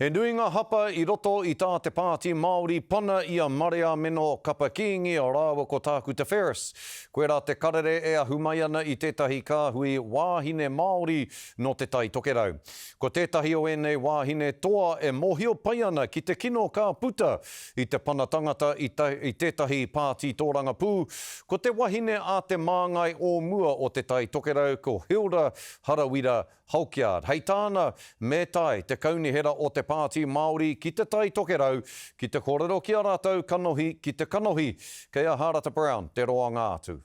He nui ngā hapa i roto i tā te Pāti Māori pana i a Mariameno Kapa Kīngi rāua ko Tākuta Ferris. Koirā te karere e ahu mai ana i tētahi kāhui wāhine Māori nō Te Tai Tokerau. Ko tētahi o ēnei wāhine toa e mōhio pai ana ki te kino ka puta i te pana tangata i tētahi pāti tōrangapū, ko te wahine a te māngai o mua o Te Tai Tokerau ko Hilda Harawira Halkyard. Hei tāna, me tae te kaunihera o te Pāti Māori ki Te Tai Tokerau ki te kōrero ki a rātou kanohi ki te kanohi. Kei a Hārata Brown te roanga atu.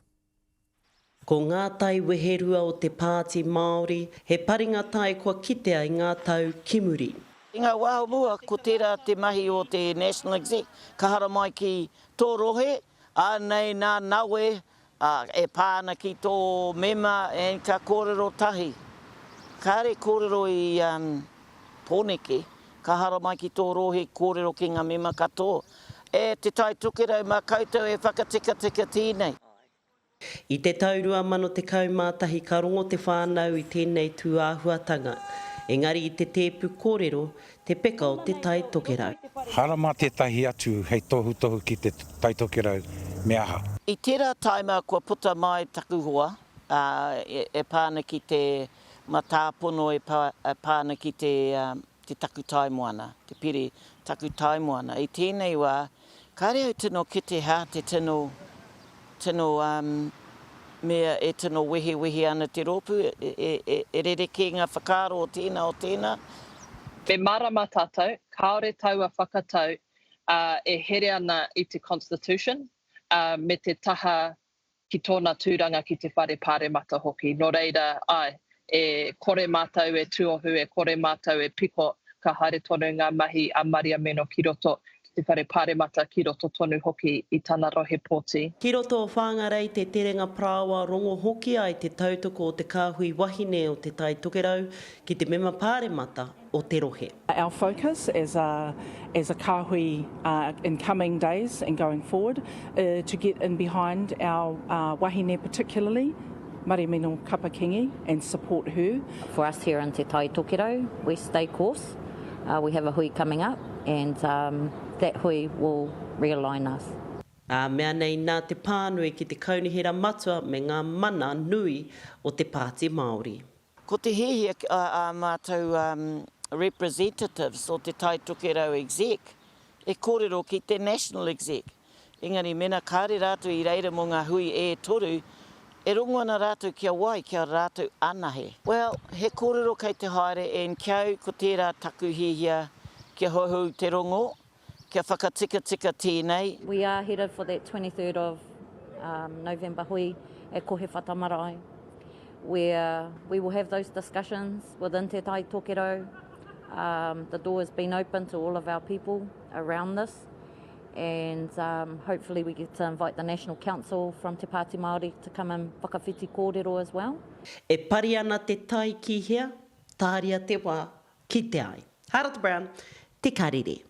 Ko ngā tai weherua o te Pāti Māori, he paringa tai kua kitea i ngā tau ki muri. I ngā wā o mua, ko tērā te mahi o te National Exec, ka haramai ki tō rohe, ānei nā nawe, Ā, e pā ana ki tō mema and ka kōrero tahi. Kāre kōrero i Pōneke, ka haramai ki tō rohe kōrero ki ngā mema katoa. E Te Tai Tokerau, mā koutou e whakatikatika tēnei. I te tau 2011 ka rongo te whānau i tēnei tūāhuatanga, engari i te tēpu kōrero te peka o Te Tai Tokerau. Harama tētahi atu hei tohutohu ki Te Tai Tokerau me aha? I tērā taima kua puta mai taku hoa, ā, e pā ana ki te matāpono e pā ana ki te, te takutai moana, te pire takutai moana. I tēnei wā, Kāre au tino kite hā te tino, tino mea e tino wehewehe ana te rōpū, e rerekē ngā whakaaro o tēnā, o tēnā. Me mārama tātou, kāore taua whakatau e here ana i te Constitution me te taha ki tōna tūranga ki te Whare Pāremata hoki. Nō reira, āe, e kore mātou e tuohu, e kore mātou e piko, ka haere tonu ngā mahi a Mariameno ki roto ki te Whare Pāremata, ki roto tonu hoki i tana rohe pōti. Ki roto o Whangarei te terenga parāoa rongo hoki ai te tautoko o te kāhui wahine o Te Tai Tokerau ki te mema pāremata o te rohe. Our focus as a as a kāhui in coming days and going forward to get in behind our wahine particularly Mariameno Kapa Kingi and support her. For us here in Te Tai Tokerau, we stay course. We have a hui coming up and that hui will realign us. Ā, mea nei nā te pānui ki te Kaunihera Matua me ngā mana nui o te Pāti Māori. Ko te hiahia ki ā mātou representatives o Te Tai Tokerau Exec e kōrero ki te National Exec. Engari mena kāre rātou i reira mō ngā hui e toru, e rongo ana rātou ki a wai, ki a rātou anahe. Well, he kōrero kei te haere and ki au ko tērā taku hiahia kia hohou te rongo, Kia whakatikatika tēnei. We are headed for that 23rd of November hui at Kohewhata Marae where we will have those discussions within Te Tai Tokerau. Um, the door has been open to all of our people around this and um, hopefully we get to invite the National Council from Te Pāti Māori to come and whakawhiti kōrero as well. E pari ana te tai ki hea, tāria te wā, kite ai. Harata Brown, Te Karere.